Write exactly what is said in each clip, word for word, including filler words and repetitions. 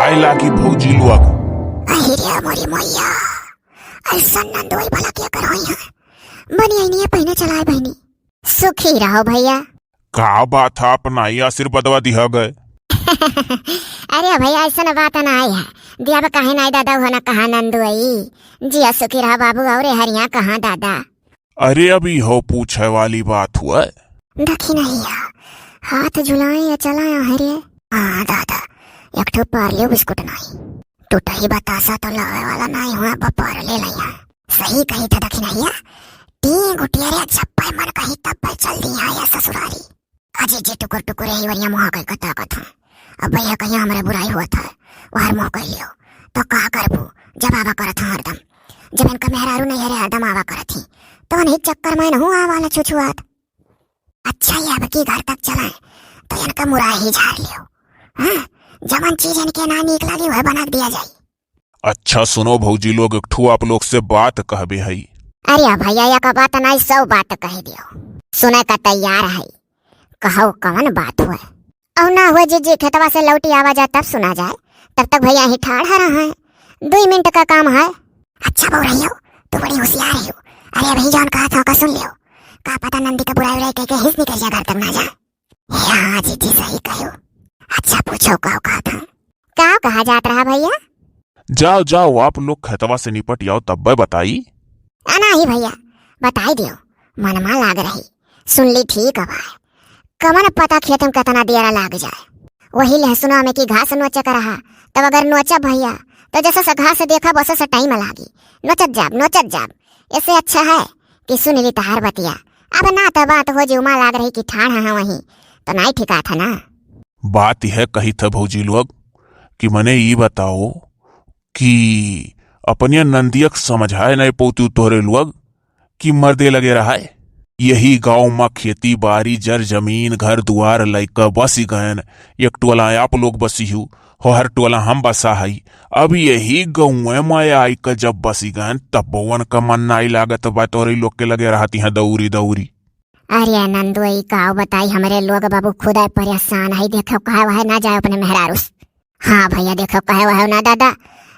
आए लागी भौजी लोग। अहि रे मोरी मैया, अइसन नंदोई भला के कर होई है। बनी आइनी है पहिने चलाए बहिनी। सुखी रहो भैया। का बात है, अपना ही आशीर्वादवा दिहा गए। अरे भैया, अइसन बात ना आई है। दिया बा काहे नाई दादा, हो ना कहा नंदोई। जिया सुखी रहा बाबू, और हरिया कहाँ दादा? अरे, अभी हो पूछे वाली बात हुआ। दखिनहिया, हाथ झुलाए या चला या हरे। हाँ दादा, एक ठो पार्ले बिस्कुट नाई। टूटही बतासा तो लावे वाला नाई हुआ, बा पार्ले लइया। सही कही था दखिनहिया, टीं गुटिया रे, जब पे मन कही तब पे चल दी है या ससुरारी। अजी जी टुकुर टुकुर यही वरिया मुँह कई कता कथा। अब भैया कहिया हमरे बुराई हुआ था, वहर मुँह कई लियो। तो का करबू, जब आवा करत हाँ हरदम। जब इनका मेहरारू नहीं हरे हरदम आवा करत ही, तो उन्हीं चक्कर में नहू आवा वाला छुछुआत। अच्छा, ये अब की घर तक चलाए, तो इनका मुरा ही झाड़ लियो। हाँ, जवन चीज इनके ना नीक लगी, वह बना दिया जाए। अच्छा सुनो भौजी लोग, एक ठो आप लोग से बात कहबे हई। अरे भैया, एक बात नाई, सौ बात कह दियो। सुने का तैयार है, कहो कवन बात हुए? और ना हुए जीजी, खेतवा से लौटी आवा जाए तब सुना जाए, तब तक भैया ही ठाढ़ा रहा है, दुई मिनट का काम है। अच्छा बहू रहियो, तू बड़ी होशियार है हो। अरे अभी जौन कहा था ओका सुन लियो, का पता नंदी का बुराई उराई कह के हिस निकल जाए, घर तक ना जाए। हाँ जीजी सही कहो। अच्छा पूछो का कहा था? का कहा जात रहा भैया? जाओ जाओ, आप लोग खेतवा से निपट आओ तब्बे बताई। आ नाही भैया, बताई दियो, मनमा लाग रही, सुन ली ठीक अब आए। कवन पता खेत में कितना देर लाग जाए। वही लहसुनवा में की घास नोचे का रहा, तब अगर नोचब भैया, तो जैसे से घास देखब, वैसे से टाइम लागी। नोचत जाब, नोचत जाब। इससे अच्छा है कि सुन ली तहार बतिया। अब ना तो बात हो, जुमा लाग रही कि ठाढ़ है वहीं, तो नाई ठिका था ना। बात यह कही था भौजी लोग कि मने ई बताओ कि अपनिया नंदिया के समझाए नाई पौती तोहरे लोग कि मर्दे लगे रहाए। यही गाँव मा खेती बारी, जर जमीन, घर दुआर, लइका बसी गयन। एक टोला आप लोग बसी हु, हो हर टोला हम बसा हई। अब यही गाँव मा आई के जब बसी गयन, तब बउवन का मन नाई लागत बा तोहरे लोग के लगे रहती हैं दौरी दौरी। अरे नंदू, ई का बताई, हमरे लोग बाबू खुदा परेशान है। देखो कहे वह ना जाए अपने मेहरारू से। हाँ भैया, देखो कहे वह ना दादा,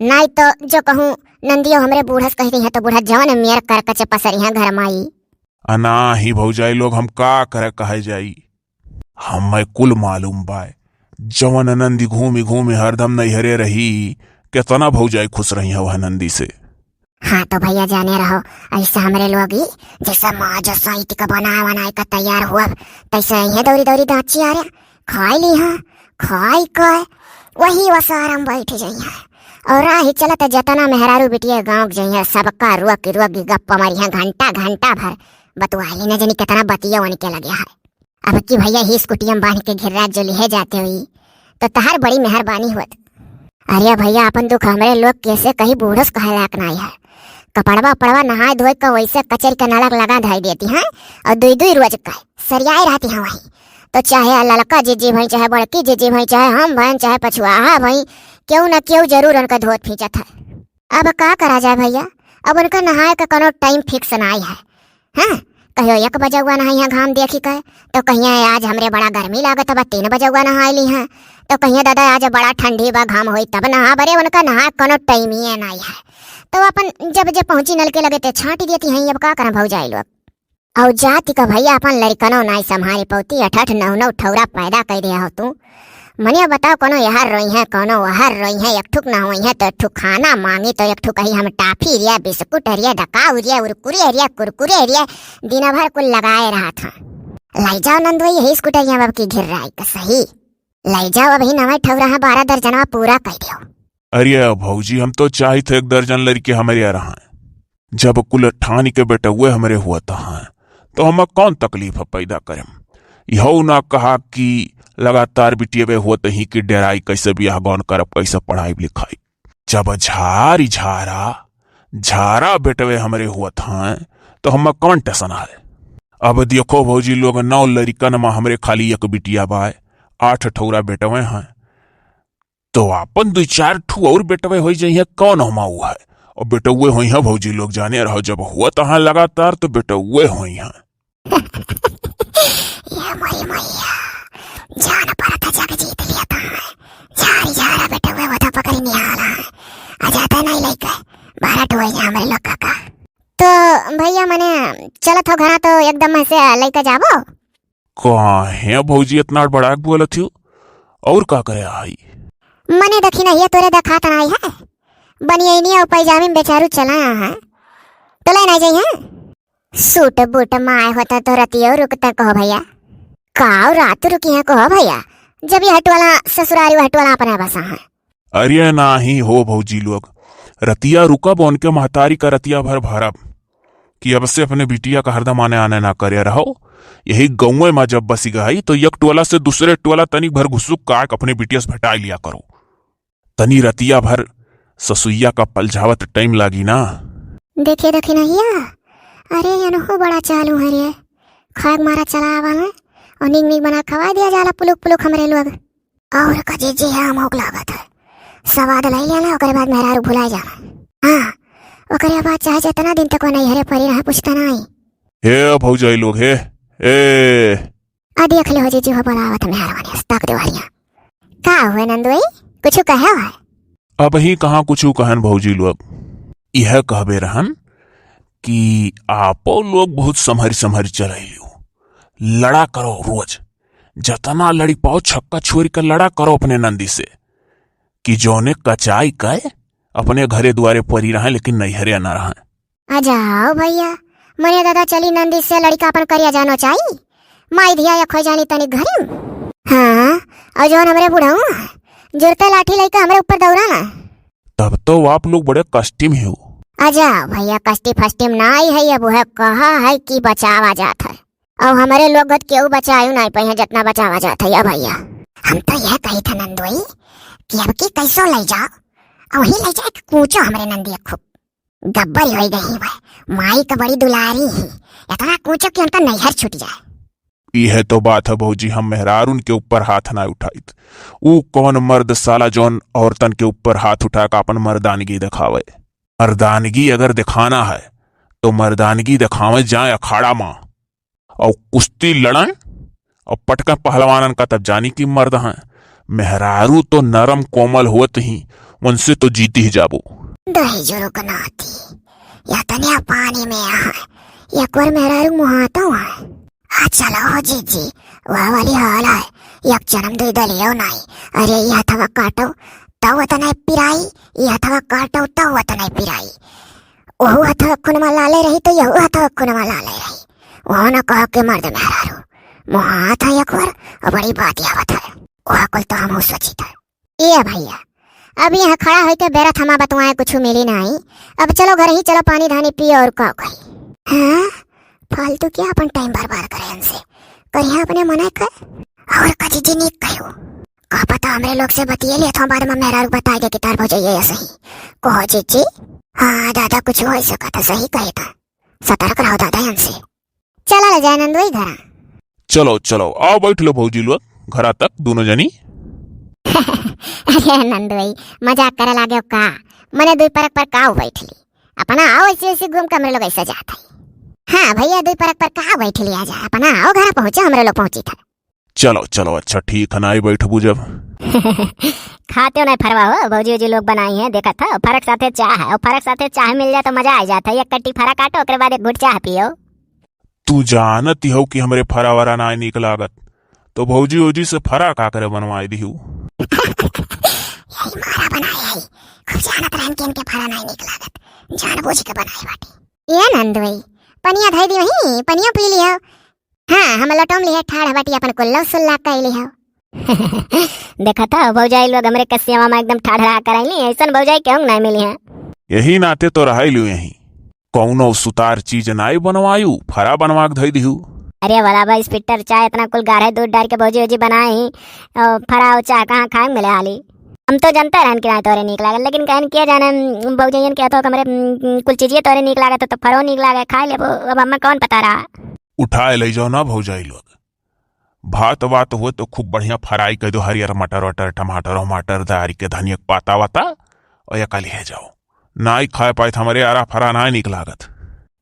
नाई तो जो कहूँ नंदियो हमरे बूढ़स कह रही है तो बूढ़ा जवन मेर कर कचे पसरी है घर माई। अनाही भौजाई लोग, हम का करे कहे जाई, हमें कुल मालूम बाय। जवन नंदी घूमी घूमी हरदम नैहरे रही, केतना भौजाई खुश रही है वह नंदी से। हाँ तो भैया जाने रहो, ऐसे हमरे लोग ही जैसे माँ जो साइत का बनाए बनाए का तैयार हुआ, तैसे यही दौरी दौरी गाँची आ रहे, खाई ली हाँ, खाई के वही वसारम बैठ जाई है। और राही चलत जतना मेहरारू बिटिया गाँव के जाई है, सबका रुआ की रुआ की गप्पा मारी है, घंटा घंटा भर बतुआई ली, न जानी कितना बतिया उनके लगे है। अब की भैया ही स्कूटियम बांध के घिर्रा जो लिहे जाते हुई, तो तहार बड़ी मेहरबानी होत। अरे भैया, अपन दुख हमरे लोग कैसे कही, बूढ़स कहे लायक नाई है। कपड़वा उपड़वा नहाए धोए के वैसे कचर के नलक लगा धई देती हैं, और दुई दुई रोज का सरियाए रहती हैं वहीं। तो चाहे ललका जीजी भई, चाहे बड़की जीजी भई, चाहे हम भई, चाहे पछुआहा भई, केहू न केहू जरूर उनका धोत फींचत है। अब का करा जाए भैया, अब उनका नहाए का कोनो टाइम फिक्स नाई है। हाँ, कहियो एक बजे हुआ नहाई है घाम देखी के, तो कहिए आज हमरे बड़ा गर्मी लागत बा, तीन बजे हुआ नहाए ली हैं, तो कहिए दादा आज बड़ा ठंडी बा, घाम होई तब नहा। बरे उनका नहाए कोनो टाइम ही नाई है, तो अपन जब जब पहुँची नल के लगे ते छांटी देती हैं। अब का करम भौजाई लोग। और जाति का भैया अपन लड़कनो नाई संभारी पौती, अठ अठ नौ नौ ठौरा पैदा कर दिया हो तू। मनिया बताओ, कोनो यहर रोई है, कोनो वहर रोई है, एक ठुक ना होई है तो एक ठुक खाना मांगी तो एक ठुक कही हम टाफी रिया, बिस्कुट रिया, डकाऊ रिया, उरकुरे रिया, कुरकुरे रिया, दिन भर कुल लगाए रहा था। लाई जाओ नंदोई यही स्कूटरिया बाब की घिर रहा है सही। लाई जाओ अभी नवा ठौरा है, बारह दर्जनवा पूरा कर दियो। अरे भौजी, हम तो चाहित है एक दर्जन लड़के हमरे यहाँ रहा है। जब कुल ठान के बेटउए हमरे हुअत हैं, तो हम कौन तकलीफ पैदा करम? यहू ना कहा कि लगातार बिटियवे हुअत ही कि डेराई, कैसे बियाह गौन करब, कैसे पढ़ाई लिखाई। जब झारी झारा, झारा बेटवे हमरे हुअत हैं, तो हम कौन टेंशन है? अब देखो भौजी लोग, नौ लड़िकन में हमरे खाली एक बिटिया बाय, आठ ठौरा बेटवे हैं। तो आपन दुई चार ठू और बेटवे होई जइहें, कौन हमाऊ है? और बेटउए होई हैं भौजी लोग, जाने रहो, जब हुआ तहाँ लगातार तो बेटउए होई हैं। ये मोरी मैया, जान परत जग जीत लिया तहाँ। झारी झारा बेटउए होता दम से लइका जाबो। काहे भौजी इतना बड़ा बोलत हियो? और का करे आई? मने देखी नहीं है, तोरे देखात नहीं है। बनियैनी और पैजामी में बेचारू चला है, तो ले ना जाई है। सूट बूट माय होता तो रतियो रुकता कहो भैया। काव रात रुकी है कहो भैया, जब यह टोला ससुरारी वह टोला अपना बसा है। अरे नाही हो भौजी लोग, रतिया रुकब, उनके महतारी का रतिया भर भरब, कि अब से अपने बिटिया का हरदम आने आने ना करे रहो। यही गौवे में जब बसी गई तो एक टोला से दूसरे टोला तनिक भर घुसुक काट अपने बिटिया से भेटाई लिया करो। तनी रतिया भर ससुइया का पलझावत टाइम लागी ना। देखे देखी नहिया, अरे अनहु बड़ा चालू है रे, खाए के मारा चला आवा है और नीक नीक बना खवा दिया जाला पुलुक पुलुक हमरे लोग। और का जीजी है, अमोक लागत है। सवाद लई लेना, ओकरे बाद मेहरारू भुलाए जाना। हाँ, ओकरे बाद चाहे जितना दिन तक वो नैहरे परी रहे, पूछता नहीं। हे भौजाई लोग, हे, ए। आ देख ले हो जीजी हो, बोलावत मेहरवा ने, ताक देवरिया। का हुए नंदोई, कुछ कहे है? अबही कहाँ कुछ कहन भौजी लोग, यह कहबे रहन कि आपो लोग बहुत संभर संभर चलैलियो, लड़ा करो रोज, जतना लड़ी पाओ छक्का छोरी का लड़ा करो अपने नंदी से, कि जौने कचाई कय अपने घरे दुआरे परी रहे लेकिन नैहरे न रहे। आ जाओ भैया, मने दादा चली नंदी से लड़िका अपन करिया जानो चाही, माई धिया या खोई जानी तनी घरी। हाँ, और जौन हमरे बुढ़ऊ जुरते लाठी लइके हमरे ऊपर दौड़ा ना। तब तो आप लोग बड़े कष्टी में हो। आ जाओ भैया, कष्टी फष्टी में ना आई है, अब वह कहा है कि बचावा जात है। और हमरे लोग गत केहू बचायु नाई पाई है, जितना बचावा जात है, या भैया। हम तो यह कही था नंदोई कि अब की कैसो ले जाओ, और वही ले जाए कि कूचो हमरे नंदी खूब गब्बर होई गई भाई, माई का बड़ी दुलारी ही, इतना कूचो कि उनका नैहर छूट जाए। यह तो बात है भौजी, हम मेहरारून के ऊपर हाथ ना उठाइत। ऊ कौन मर्द साला जौन औरतन के ऊपर हाथ उठा के अपन मर्दानगी दिखावे? मर्दानगी अगर दिखाना है तो मर्दानगी दिखावे जाए अखाड़ा मा। और कुश्ती लड़ें और पटकें पहलवानन का, तब जानी कि मर्द हैं। मेहरारू तो नरम कोमल होत ही, उनसे तो जीती ही जाबो। दही जुरुक नाती, या तनिया पानी में आ, या कोर मेहरारू मुहातो है। आ चलो हो जीजी, वह वाली हाल है, एक जन्म दे दलियो नाई। अरे ये हथवा काटो, तब वतने पिराई, ये हथवा काटो, तब वतने पिराई। ओहू हथवा खूनमा लाले रही, तो यहू हथवा खूनमा लाले रही। वहाँ न कहो के मर्द मेहरारू, मुहात है एक बार, और बड़ी बात आवत है। वह कुल तो हम सोची था। ए भैया, अब यहाँ खड़ा होके बेरा थमा बतवाए कुछ मिली नहीं। अब चलो घर ही चलो, पानी धानी पियो और का कही। हाँ, फालतू क्या अपन टाइम बर्बाद करे इनसे, करिया अपने मने कर। और का जीजी नीक कहो, का पता हमरे लोग से बतिये ले तो बाद में मेहरारू बताए दे कि तार भौजैया ऐसे ही। कहो जीजी। हाँ दादा, कुछ हो सकता, सही कहे था, सतर्क रहो दादा इनसे। चला ले जाए नंदोई घरा। चलो, चलो, आओ बैठ लो भौजी लोग, घरा तक दोनों जनी। अरे नंदोई, मजाक करे लागे का? मने दुई परक पर काऊ बैठली? अपना आओ ऐसे ऐसे घूम के हमरे लोग ऐसे जात है। हाँ भैया, दुई परक पर काऊ बैठली, आ जा, अपना आओ घरा पहुँचे, हमरे लोग पहुँची था। चलो, चलो, अच्छा ठीक है, ना ही बैठबू जब। खाते हो ना फरवा हो, भौजी वौजी लोग बनाई है, देखा था, फरक साथे चाह है, और फरक साथे चाह मिल जाए तो मजा आ जाता है। एक कट्टी फरा काटो, ओकरे बाद एक घुट चाह पियो। तू जानत ही हो कि हमरे फरा वरा ना नीक लागत, तो भौजी वौजी से फरा का करे बनवाए दिहू। यही मारा बनाए है, खूब जानत रहन कि इनके फरा ना नीक लागत, जानबूझ के बनाए बाटी। ये नंदोई, पनिया धई दी वही, पनिया पी लियो। हाँ, हम लटोम लिहे ठाढ़ बाटी, अपन कुल्लो सुल्ला कैली हो। देखा था भौजाई लोग हमरे कसियावा में एकदम ठाढ़ रहा करैली, ऐसन भौजाई केहू नहीं मिली है। यही नाते तो रहाई लू यही, कौनो सुतार चीज नाई बनवायु, फरा बनवा के धई दिहू। अरे वाला भाई, स्पिटर चाय इतना कुल गाढ़े दूध डाल के भौजी वौजी बनाए ही, और फरा और चाय कहाँ खाए मिले हाली। हम तो जानते रहन कि नाई तोरे नीक लागल, लेकिन कहन किया जाने, भौजैयन के हाथों हमरे, उम, कुल चीजिए तोरे नीक लागत, तो फरो नीक लागे, खाए लेबो। अब हमें कौन पता रहा। उठाए ले जाओ ना भौजाई लोग। भात वात हुए तो खूब बढ़िया फ्राई कर दो, हरियर मटर वटर, टमाटर वमाटर डाल के, धनिया के पाता वाता, और ये काली है जाओ। नाई खाए पाए तो हमरे आरा फरा नाई नीक लागत।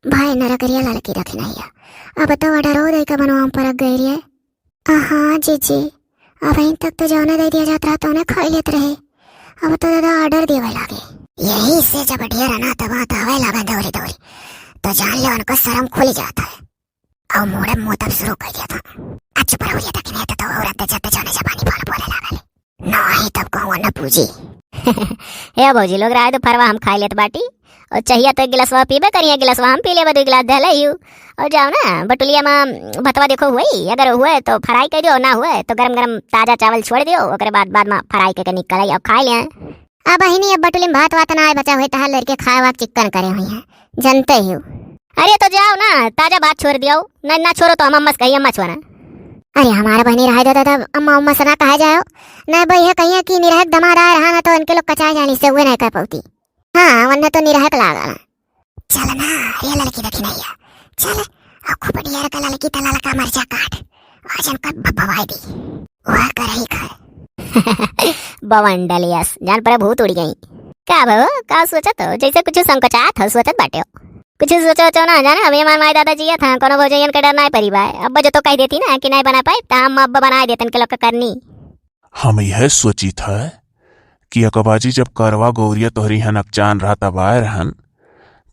भाई नरकरिया लड़की रखी नहीं है। अब तो ऑर्डर हो दे के बनवा परक गई रे। हाँ जीजी, अबहीं तक तो जौने दे दिया जात रहा तौने खाई लेत रहे। अब तो दादा ऑर्डर देवे लागे। यही से जब ढेर अनाथ बात आवे लागे दौरी दौरी, तो जान ले उनको शर्म खुल जाता है। और मुड़े मुतब शुरू कर दिया था। आ चुप रहो, ये तक नहीं तो औरत जब जौने जबानी बोल बोले लागल। नहीं तब कहूँ न पूजी। हे भौजी लोग, रहे दो फरवा, हम खाई लेत बाटी। और चाहिए तो एक गिलासवा पीबे करिए, गिलासवा हम पी लेबे, दो गिलास धले ही। और जाओ ना बटुलिया में भतवा देखो हुई, अगर हुए तो फ्राई कर दियो, ना हुए तो गरम गरम ताजा चावल छोड़ दियो, ओकरे बाद, बाद में फ्राई करके निकल आई, अब खाई ले। अब बहिनी, अब बटुली में भात वात ना आए बचा हुए, तहार लड़के खाए वाक चिक्कन करे हुई हैं, जानते ही हो। अरे तो जाओ ना, ताजा भात छोड़ दियो, ना, ना छोड़ो तो हम अम्मा से कही, अम्मा छोड़ा। अरे हमारा बहिनी रहे दे दादा, अम्मा उम्मा से ना कहा जाओ। ना भाई है कहिए कि निरहक दमाद आए रहा ना तो इनके लोग कचाए जानी से हुए नहीं कह पाती। हाँ, वन्ने तो निरहक लागल। चल ना, रे लड़की देखी नहीं है। चल, और खूब नियर का लड़की त ललका मरचा काट। और जन कर ब-, बवाई दी। वह करही खाए। बवंडल यस, जान पर भूत उड़ गई। का भो, का सोचत हो? जैसे कुछ संकोचात हो, सोचत बाटे हो। कुछ सोचो, सोचो ना, जाने, अभी हमार माई दादा जिया था, कोनो भौजैयन के डर नाय परी बाय। अब जो तो कह देती ना कि नाय बना पाए, त हम अब बनाए देतन के लोग का करनी। हम यह सोची था कि अकबाजी जब करवा गौरिया तोहरी यहाँ नकचान रहा तब आए रहन,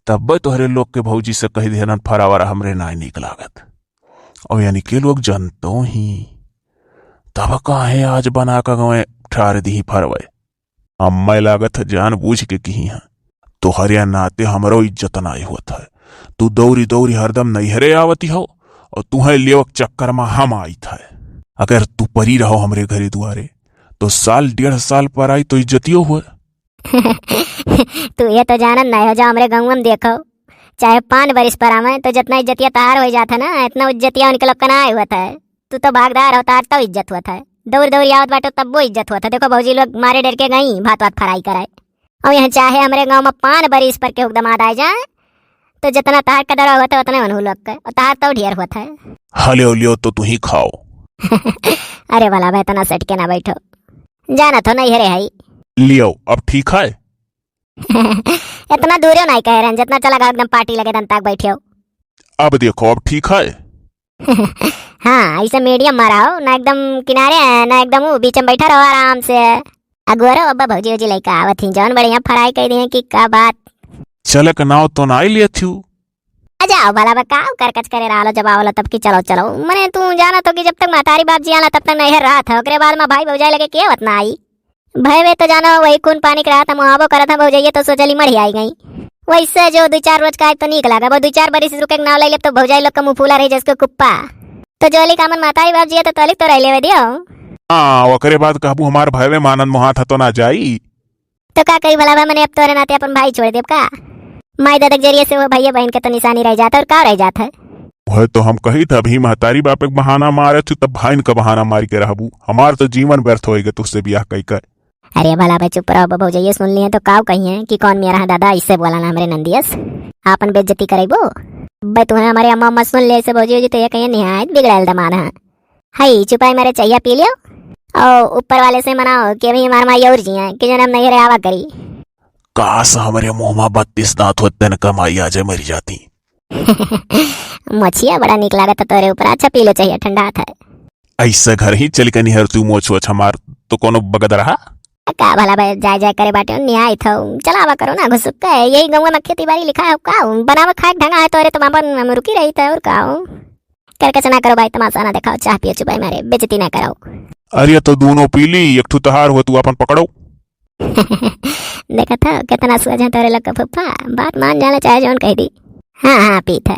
तब तोहरे लोग के भौजी से कह दिहन फरावर हमरे नाय नीक लागत। और यानी के लोग जनतो ही, तब काहे आज बना का गवे ठार दी फरवे। अम्मा लागत है जान बूझ के किही हैं। तोहरे नाते हमरो इज्जत नाई होत है। तू दौरी दौरी हरदम नैहरे आवती हो और तुहे लेवक चक्कर में हम आइत है। अगर तू परी रहो हमरे घरे दुआरे तो साल डेढ़ साल पर आई तो इज्जतियो हुए। तू ये तो जानत नहीं हो, जो हमरे गाँव में देखो, चाहे पाँच बरिस पर आवे तो जितना इज्जतिया तहार हो जात है ना, इतना इज्जतिया उनके लोग का ना होत है। तू तो भागदार हो, तार तो इज्जत होत है। दौड़ दौड़ आवत बाटो तब वो इज्जत होत है। देखो भौजी लोग मारे डर के गई भात वात फ्राई कराए। और यहाँ चाहे हमरे गाँव में पान बरिस पर केहू दमाद आ जाए, तो जितना तार का डरा होता उतने उन्हू लोग के, और तार तो ढेर होता है। हलियो लियो तो तू ही खाओ। अरे भला भाई, इतना सट के ना बैठो, जाना तो नहीं हरे हई। लियो, अब ठीक है? इतना दूरियो नहीं कह रहे हैं, जितना चला गया एकदम पार्टी लगे दन तक बैठे हो। अब देखो, अब ठीक है? हाँ, ऐसे मीडियम मारा हो ना, एकदम किनारे है ना, एकदम वो बीच में बैठा रहो आराम से। अगुआरो अब्बा भौजी वौजी लइका आवत ही, जौन बढ़िया फ्राई कर दिए कि का बात। चले के नाव तो ना लिया थी। आ जाओ भला बा, का करकच करे रहलो, जब आवलो तब कि चलो चलो। मने तू जाना तो कि जब तक महतारी बाप जियाला तब तक नैहर रहत है, ओकरे बाद में भाई भौजाई लगे के आवत ना आई। भय वे तो जानो वही खून पानी के रहत हम आवो करत हम भौजैया तो सोचली मढ़ी आई गई। वैसे जो दो चार रोज का तो नीक लागा, वो दो चार बरिस रुके के नाव ले लेब तो भौजाई लोग का मुंह फूला रही जैसे कुप्पा। तो जोली कामन महतारी बाप जिया तो तोलिक तो रह लेवे दियो। हाँ, ओकरे बाद कहबू हमार भयवे मानन मोहात ह तो ना जाई। तो का करी भला भाई, मने अब तोरे नाते अपन भाई छोड़ देब का? माई दादा के जरिए से वो भैया बहन के तो निशानी रह जात है, और का रह जात है? वह तो हम कही था, अभी महतारी बाप एक बहाना मारे थी, तब भाईन का बहाना मार के रहबू। हमार तो जीवन व्यर्थ होएगा तुझसे ब्याह कई कर। अरे भला भाई चुप रहो, भौजैया सुन लिए तो काव कही है कि कौन मेरा है दादा, इससे बोला ना हमरे नंदियस, आपन बेइज्जती करेबो। भाई तुम्हें हमारे अम्मा अम्मा सुन ले से भौजी जी तो ये कहिए निहायत बिगड़ायल दमाद है। हई चुपाई मारे चाहिए पी लियो और ऊपर वाले से मनाओ कि अभी हमार माई और जिया कि जन्म नहीं रे आवा करी। काश हमरे मुंह में बत्तीस दांत होते न कमाई आ जाए मरी जाती। मछिया बड़ा नीक लागत है तोरे ऊपर, अच्छा पी लो चाहिए ठंडा था। ऐसे घर ही चल के निहर तू मोछ वोछ हमार तो कोनो बगद रहा। का भला भाई जाय जाय करे बाटे न्याय था, चलावा करो ना घुसुक के, यही गाँव में खेती बाड़ी लिखा है का, बनावे खाए ढंगा है तोरे तो मामा हम रुकी रही था और का हो। करकच ना करो भाई, तमाशा ना दिखाओ, चाह पियो चुपाई मारे, बेइज्जती ना कराओ। अरे तो दोनों पी ली, एक ठू तहार हो, तू अपन पकड़ो। देखा था कितना सोझ है तोरे लोग का फूफा, बात मान जाला चाहे जौन कह दी। हाँ हाँ पीत है।